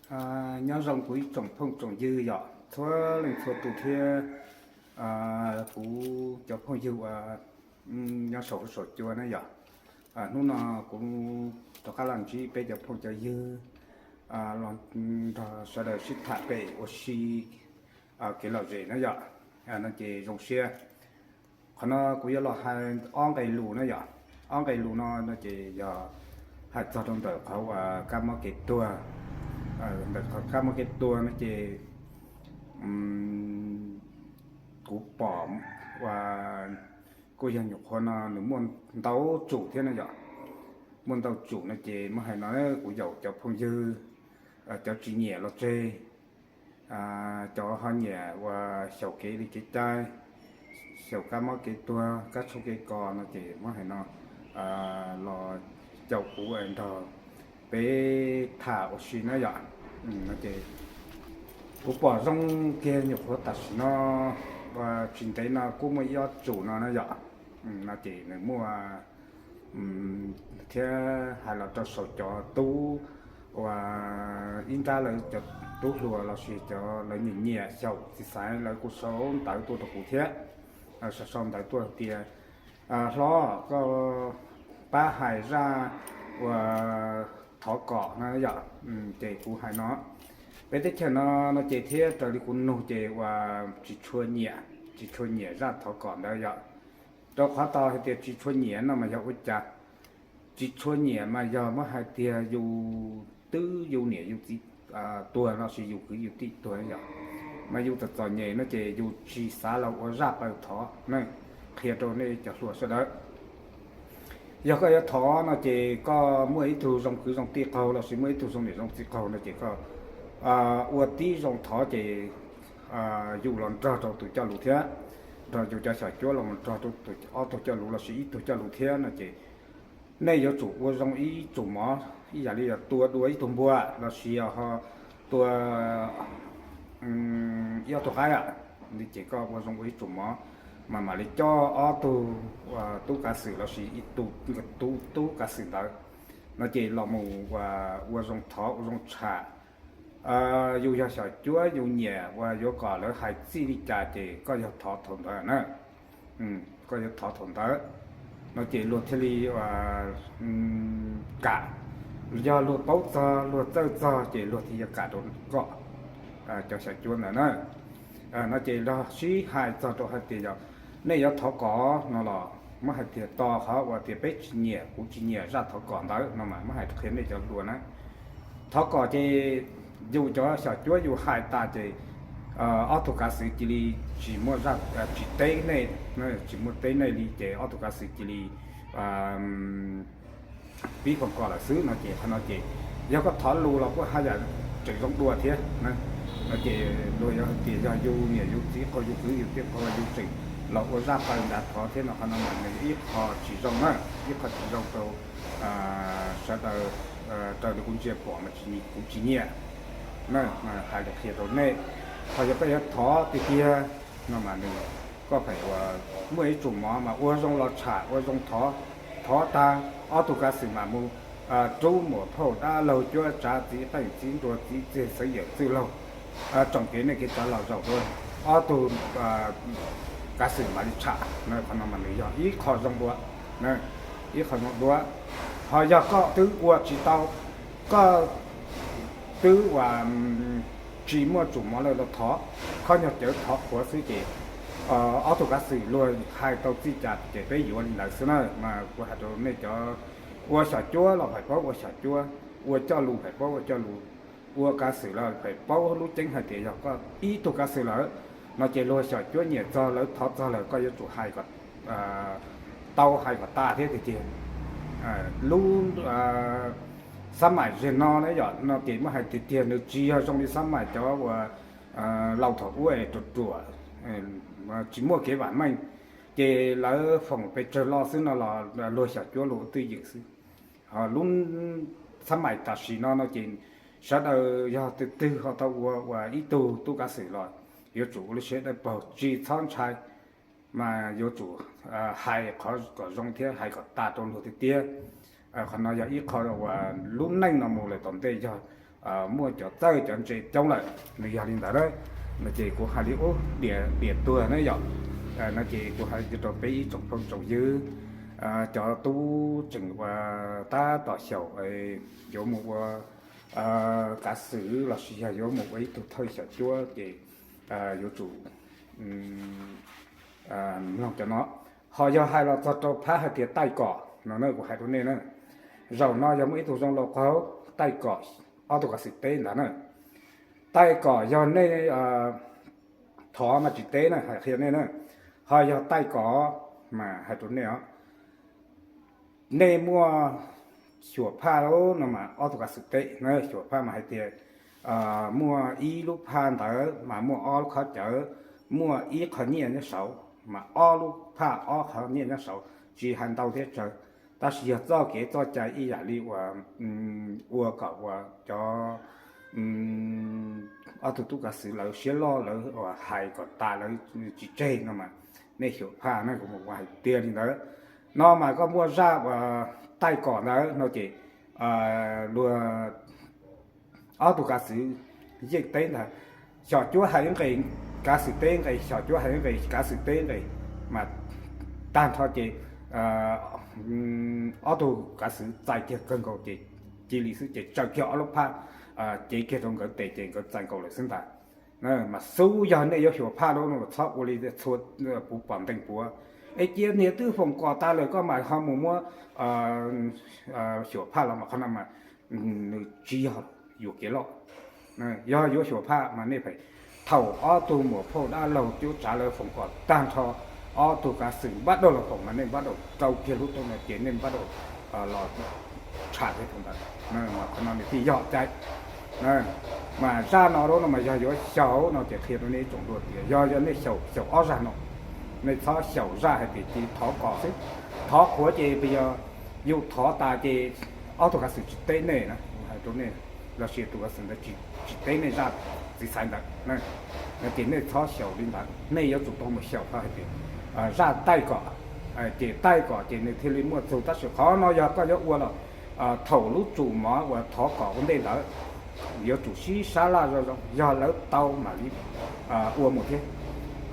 Nyob zoo kuv ib tsoom phooj tsoom ywg yom, txhua leej txhua tus thiab kuv cov phooj ywg uas nyob saum huab saum cua na yom. Hnub no kuv rov qab los ntsib peb cov phooj cov ywg los nrog sawv daws sib tham pem ua si kev lom zem na yom. No ces zoo siab. Qhov no kuv yuav los hais ob nqe lus na yom. Ob nqe lus no no ces yog hais txog rau ntawm qhov uas kab mob kev tuag. Ntawm qhov kab mob kev tuag no ces kuv pom uas kuj yog nyuam qhuav no nws muaj ntau tsum thiab na yom. Muaj ntau tsum no ces muab hais no kuv yaum cov phooj ywg, cov tsis nyiam los tseg, cov ho nyiam uas xyaum kev li kev cai, xyaum kab mob kev tuag kab tshoob kev kos no ces muab hais no los caum kuv nrog peb tham ua si na yom. No ces kuv pom zoo kiag nyuam qhuav tam sim no tsis ntev no kuj muaj ib ob tsum no na yom. No ces nws muaj thiab hais los rau saum cov tub uas ib nrab lawv cov tub hluas lossis cov lawv nyiam nyiam xyaum txiv xaiv lawv kuj sau ntawv tuaj rau kuv thiab. Sau sau ntawv tuaj tias hlob koj pab hais zaj uas thov kom no yom. Ces kuv hais no, peb teb chaws no no ces thiab raws li kuv nug ces uas tsis tshua nyiam, tsis tshua nyiam zaj thov kom ntawd yom. Rau qhov tau hais tias tsis tshua nyiam no mas yog ua cas? Tsis tshua nyiam mas yog muab hais tias yus twb yus niam yus txiv tuag lossis yus kwv yus tij tuag yom, mas yus txom txom nyem no ces yus tsis xav los ua zaj paws thov na. Qhia rau nej cov hluas sawv daws, yog koj yuav thov no ces koj muaj ib tug zoo kwv zoo tij qaug lossis muaj ib tug zoo niam zoo txiv qaug no ces koj ua tib zoo thov ces yus los nrog rau tus coj lus thiab, nrog yus cov xyom cuab los nrog rau ob tug coj lus lossis ib tug coj lus thiab no ces nej yuav tsum ua zoo ib tsum mov ib yam li yog tua dua ib tug npua lossis ho tua ib ob tug qaib, ces koj ua zoo ua ib tsum mov mas mam li coj ob tug tub kav xwm lossis ib tug tub kav xwm ntawd no ces los mus ua zoo thov ua zoo tsham. Yus yog xyom cuab yus nyiam uas yuav kom lawv hais txij li cas ces koj yog thov thaum ntawd na. Koj yuav thov thaum ntawd no ces luag thiaj li kam. Yog luag paub txog luag txawj txog ces luag thiaj yuav kam rau koj, cov xyom cuab ntawd na. No ces los sib hais txog rau hais tias yog nej yuav thov kom no los muab hais tias tos qhov uas tias peb tsis nyiam kuv tsis nyiam zaj thov kom ntawd no mas muab hais qhia nej cov hluas na. Thov kom ces yus cov xyom cuab yus hais tas ces ob tug kav xwm cia li tsis muaj zaj, tsis teb nej, tsis muaj teb nej li ces ob tug kav xwm cia li pib foom kom lawm xwb no ces qhov no ces yog koj thov lus los kuj haj yam tseem zoo dua thiab. No ces luag yuav hais tias yog yus niam yus txiv qaug yus kwv yus tij qaug yus tseem los ua zaj paws ntav thov thiab no qhov no mas nws ib qho tsis zoo na, ib qho tsis zoo rau sawv daws raws li kuv ntsia pom mas kuv tsis nyiam na. Hais li qhia rau nej, qhov yog koj yuav thov tiag tiag no mas nws, koj feem uas muaj ib tsum mov mas ua zoo los tsham ua zoo thov, thov tag ob tug kav xwm mas mus rub muam phauj dab laug cuab tsav txiv qeej txiv nruas txiv txiag xeev yawm txwj laug, tsoom kev neej kev tsav los zaum rau ob tug kav xwm mam li tsham. Qhov no mas nws yog ib qho zoo dua, ib qho zoo dua. Ho yog koj twb ua tsis tau, koj twb uas tsis muaj tsum mov lawm los thov, koj nyuag cawv thov qhuav xwb ces ob tug kav xwm luag hais tau txij cas ces peb yuav li ntawd xwb na. Mas kuv hais rau nej cov ua xyom cuab los feem paub ua xyom cuab, ua coj lus feem paub ua coj lus, ua kav xwm los feem paub lub ceeb hais tias yog koj ib tug kav xwm lawm no ces luag xyom cuab nyiam txog lawv thov txog lawm koj yuav tsum hais kom tau, hais kom tas thiab tiag tiag. Lub xab maim zeg no na yom, no ces muab hais tiag tiag nws tsis yog zoo li xab maim cov uas laus thaum ub es ruam ruam tsis muaj kev vam meej, ces lawv foom pes tsawg lo xwb no los luag xyom cuab luag twj ywm xwb. Ho lub xab maim tam sim no no ces sawv daws yog tus twg ho tau ua ua ib tug tub kav xwm los yuav tsum ua lub siab dawb paug tsis txhob ntshai, mas yuav tsum hais qhov kom zoo thiab hais kom tas rau luag tiag tiag. Qhov no yog ib qho uas lub neej no mus lawm tom ntej yog muaj cov txawj cov ntse coob lawm. Nws yog li ntawd na, no ces kuv hais li ub, diam tuag na yom. No ces kuv hais rau peb ib tsoom phooj tsoom ywg, cov tub tseem ua tab tom xyaum yuav mus ua kav xwm lossis yog yuav mus ua ib tug thawj xyom cuab ces yuav tsum mloog cov no. Ho yog hais los txog rau phab hais tias taij kom no na, kuv hais rau nej na, zaum no yog muaj ib tug zoo laus qaug taij kom ob tug kav xwm teb ntag na. Taij kom yog nej thov mas tsis teb na, hais qhia nej na. Ho yog taij kom mas hais rau nej os, nej muaj xyuam phaj no mas ob tug kav xwm teb na, xyuam phaj mas hais tias muaj ib lub phaj ntawd mas muaj ob lub qhov cawv, muaj ib qho nyiaj nyob saud, mas ob lub phaj ob qho nyiaj nyob saud, tsis hais ntau thiab tsawg, tab sis yog txoj kev txoj cai ib yam li uas ua kom uas cov ob tug tub kav xwm lawv siab loj lawv hais kom tas lawv tsis tseg no mas nej xyuam phaj na, kuv mus ua hais tiag li ntawd. No mas koj muaj zaj uas taij kom ntawd no ces luag ob tug kav xwm yeej teb ntag, xyom cuab hais ib nqe, kav xwm teb nqe, xyom cuab hais ib nqe, kav xwm teb nqe, mas tag nrho ces ob tug kav xwm txais kiag kawg nkaus ces cia li xwb ces tsaws kiag ob lub phaj cev kiag rau nkawd tes ces nkawd txais nkaus lawm xwb ntag. Mas xub yog nej yuav xyuam phaj lawm no txhob ua li txhua puv pom ntees puav, es cia niag twb foom kom tas lawm koj mam ho mus muab xyuam phaj los mas qhov no mas nws tsis yog yuam kev loj. Yog yuav xyuam phaj mas nej phem. Thaum ob tug muam phauj dab laug cuab tsav lawv foom kom tag nrho, ob tug kav xwm npaj dua los foom mas nej npaj dua rau kiag lub rooj no ces nej npaj dua los tsham kiag thaum ntawd. Qhov no nws thiaj yog cai. Mas zaj no lawm no mas yog yuav xyaum no ces qhia rau nej ib tsoom dua tias yog yog nej xyaum, xyaum ob zaj no, nej txhob xyaum zaj hais tias cia li thov kom xwb. Thov qhuav ces yog yus thov tas ces ob tug kav xwm tsis teb nej na, hais rau nej, lossis tus kav xwm ntawd tsis teb nej zaj txiv xaiv ntawd, ces nej txhob xyaum li ntawd. Nej yuav tsum tau mus xyaum hais tias zaj taij kom, ces taij kom ces nws thiaj li muaj txug. Tab sis qhov no yog koj yuav ua los thaum lub tsum mov uas thov kom ua ntej ntawd yuav tsum sib sab laj zoo zoo, yog lawv tau mam li ua mus thiab,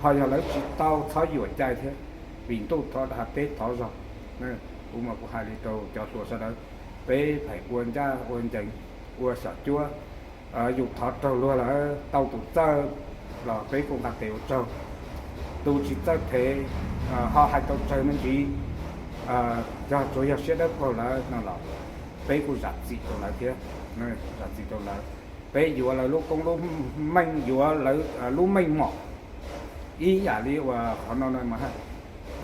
ho yog lawv tsis tau txhob yuam cai thiab, vim ntuj thov dag teb thov zog. Kuv mas kuv hais li rau cov hluas sawv daws, peb pheem ua ncaj ua ncees, ua xyom cuab, yus thov raug luag lawm tau tus txawj los peb kuj nqa tes ua tsaug, tus tsis txawj them ho hais tau tsawg me ntsis, yog tsuas yog siab dawb paug lawm no los peb kuj zam txim rau lawv thiab, zam txim rau lawv. Peb yuav lawv lub koob lub meej, yuav lawv lub meej mom ib yam li uas qhov no no mas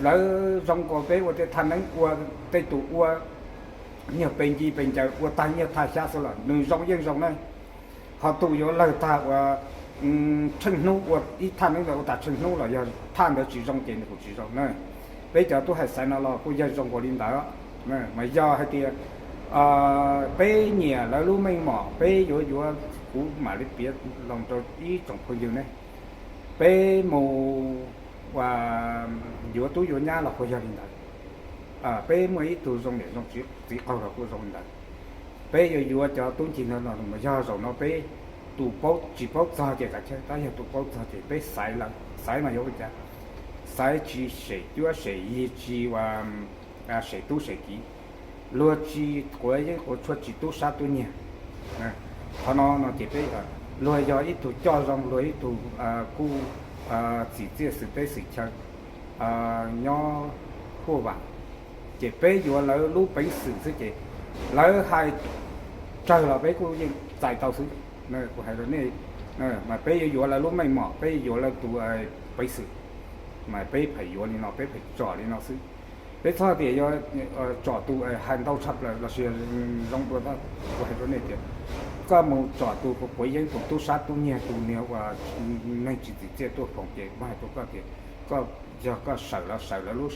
lawv zoo nkaus peb ua tej thaj neeb ua, tej tus ua nyuag pes nci pes ncaws ua tag nyuag thaj xyab xwb los nws zoo yeej zoo na. Ho tus yuav lawg tag ua tsheej hnub, ua ib thaj neeb ua tag tsheej hnub los yog thaj ntawd tsis zoo ces nws kuj tsis zoo na. Peb cov tub hais xaiv no los kuj yog zoo nkaus li ntawd. Mas yog hais tias peb nyiam lawv lub meej mom, peb yuav yuav, kuv mam li piav loo rau ib tsoom phooj ywg ne, peb mus yuav tub yuav nyab los kuj yog li ntawd. Peb muaj ib tug zoo niam zoo txiv qaug los kuj zoo li ntawd. Peb yuav yuav cov tub ncig no los yog zaum no peb tus paub tsis paub txog ces kav tsij, tab yog tus paub txog ces peb xaiv lawm, xaiv mas yuav ua cas? Xaiv tsis sem cuab sem yig, tsis ua sem tub sem kiv, luag tsis quav yeeb quav tshuaj, tsis tub sab tub nyiag. Qhov no no ces peb, luag yog ib tug coj zoo, luag ib tug kuj txim txiaj xwm teb xwm chaw nyob huaj vam, ces peb yuav lawv lub peev xwm xwb ces lawv hais tsawg los peb kuj yeej txais tau xwb. Kuv hais rau nej, mas peb yuav yuav lawv lub meej mom, peb yuav yuav lawv tus peev xwm, mas peb pheem yuav li no, peb pheem tsom li no xwb. Peb txhob tias yuav tsom tus hais ntau tshaj plaws lossis zoo dua. Kuv hais rau nej tias koj mus tsom tus quav yeeb, tus tub sab tub nyiag, tus niag uas neeg tsis txim txiaj tuaj foom ces muab hais rau koj tias koj, yog koj sawm los sawm lawv lub,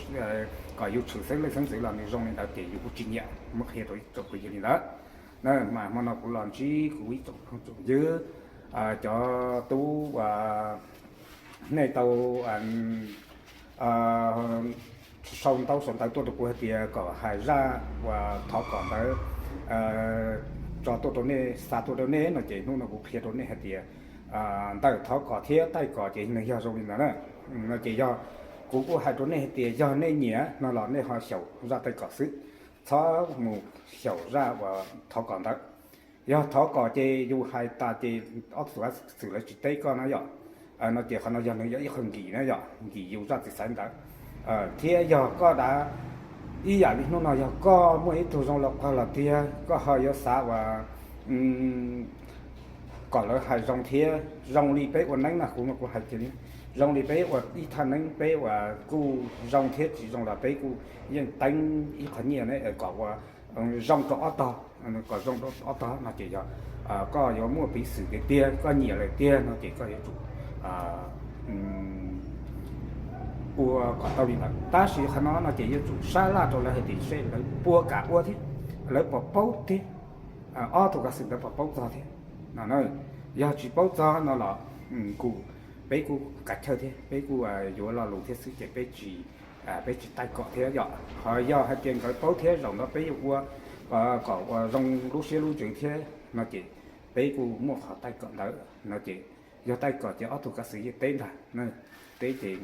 kom yus tshwm xeeb leej xeeb ntxwv los nws zoo li ntawd ces yus kuj tsis nyiam. Muab qhia rau ib tsoom phooj ywg li ntawd. Mas hmo no kuv los ntsib kuv ib tsoom phooj tsoom ywg, cov tub uas nej tau sau ntaub sau ntawv tuaj rau kuv hais tias kom hais zaj uas thov kom ntawd, tso tuaj rau nej, xa tuaj rau nej no ces hnub no kuv qhia rau nej hais tias ntawm thov kom thiab taij kom ces nws yog zoo li ntawd na. No ces yog kuv kuj hais rau nej hais tias yog nej nyiam no los nej ho xyaum zaj taij kom xwb, txhob mus xyaum zaj uas thov kom ntawd. Yog thov kom ces yus hais tas ces ob tug kav xwm lawv tsis teb koj na yom. No ces qhov no yog nws yog ib qho nkim na yom, nkim yus zaj txiv xaiv ntawd. Thiab yog koj dav ib yam li hnub no yog koj muaj ib tug zoo los qog los tiag koj ho yuav xav uas kom lawv hais zoo thiab zoo li peb ua neeb na, kuv mas kuv hais tias zoo li peb ua ib thaj neeb peb uas kuj zoo thiab tsis zoo los peb kuj yeej teeb ib qho nyiaj ne kom ua zoo rau ob tog, kom zoo rau ob tog no ces yog koj yuav muaj peev xwm tiag tiag koj nyiam lawm tiag no ces koj yuav tsum ua kom tau li ntawd. Tab sis qhov no no ces yuav tsum sab laj rau lawv hais tias seb lawv puas kam ua thiab, lawv puas paub thiab, ob tug kav xwm ntawd puas paub txog thiab no. Yog tsis paub txog no los kuj, peb kuj kav chawj thiab peb kuj yuav lo lus thiab xwb ces peb tsis, peb tsis taij kom thiab yom. Ho yog hais tias nkawd paub thiab zaum no peb yuav ua kom ua zoo lub siab lub ntsws thiab no ces peb kuj muaj qhov taij kom ntawd no ces yog taij kom ces ob tug kav xwm yeej teb ntag, teb ces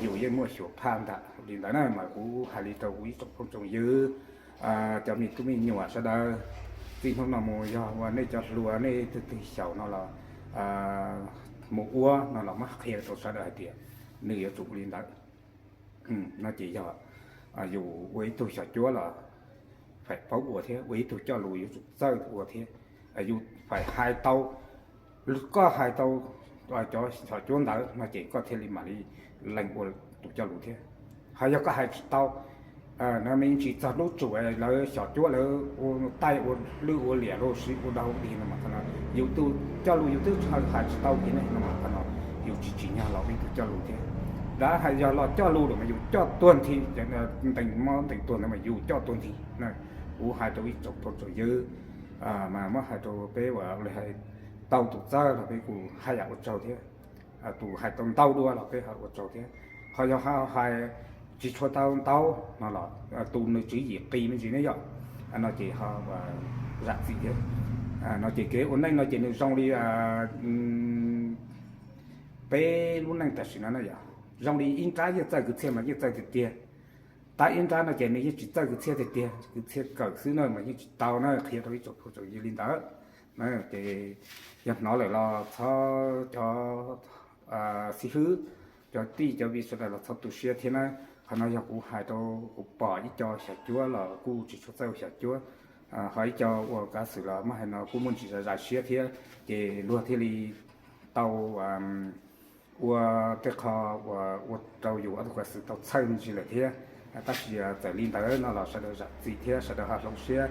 yus yeej muaj xyuas phaj ntag li ntawd na. Mas kuv hais li rau kuv ib tsoom phooj tsoom ywg, cov me tub me nyuam sawv daws, txij hnub no mus yog ua nej cov hluas nej twg twg xyaum no los mus ua no los muab qhia rau sawv daws hais tias nws yuav tsum ua li ntawd. No ces yog yus ua ib tug xyom cuab los faim paub ua thiab, ua ib tug coj lus yuav tsum txawj ua thiab. Yus faim hais tau, koj hais tau cov xyom cuab ntawd no ces koj thiaj li mam li lees ua tus coj lus thiab. Ho yog koj hais tsis tau, no me ntsis txog lub tsum lawv xyom cuab lawv ua taij ua lwj ua liam los sis ua dog ua dig no mas qhov no yus tus coj lus yus twb hais tsis tau kiag ne no mas qhov no yus tsis tsim nyog los ua ib tug coj lus thiab. Dab hais yog los coj lus lawm mas yus coj tuag nthi, ntees mob ntees tuag ntawd mas yus coj tuag nthi. Kuv hais rau ib tsoom phooj tsoom ywg, mas muab hais rau peb uas hais tau tus txawj los peb kuj haj yam ua tsaug thiab, tus hais tau ntau dua los peb ho ua tsaug thiab. Ho yog hais tsis tshua tau ntau no los tus nws tswv yim qis me ntsis ne yom, no ces ho zam txim thiab. No ces kev ua neej no ces nws zoo li peb lub neej tam sim no na yom, zoo li ib nrab yeej txawj kwv txhiaj mas yeej txawj tiag tiag, tab ib nrab no ces nws yeej tsis txawj kwv txhiaj tiag tiag, kwv txhiaj kawm xwb na mas yeej tsis tau na, qhia rau ib tsoom phooj tsoom ywg li ntawd. Ces yog hnov lawm los txhob, cov xib hwb, cov tij cov viv sawv daws los txhob tu siab thiab na. Qhov no yog kuv hais rau kuv pom ib co xyom cuab los kuj tsis tshua txawj ua xyom cuab, ho ib co ua kav xwm los muab hais no kuj muaj ntsis zais zais siab thiab, ces luag thiaj li tau ua tej qho uas ua rau yus ob tug kav xwm tau txhawj me ntsis lawm thiab. Tab sis txawm li ntawd no los sawv daws zam txim thiab sawv daws ho hloov siab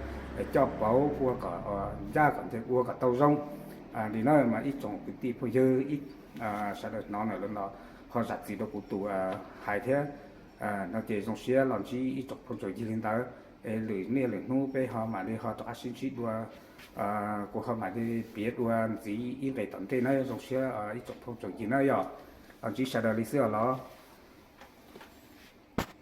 coj pauv ua kom ncaj kom nce ua kom tau zoo li na. Mas ib tsoom kwv tij phooj ywg, sawv daws hnov ntawm lawm los ho zam txim rau kuv tus hais thiab. No ces zoo siab los ntsib ib tsoom phooj tsoom ywg li ntawd, es lwm niaj lwm hnub peb ho mam li ho rov qab sib ntsib dua, kuv ho mam li piav dua ntxiv ib nqes tom ntej na. Zoo siab ib tsoom phooj tsoom ywg na yom, los ntsib sawv daws li xwb os los.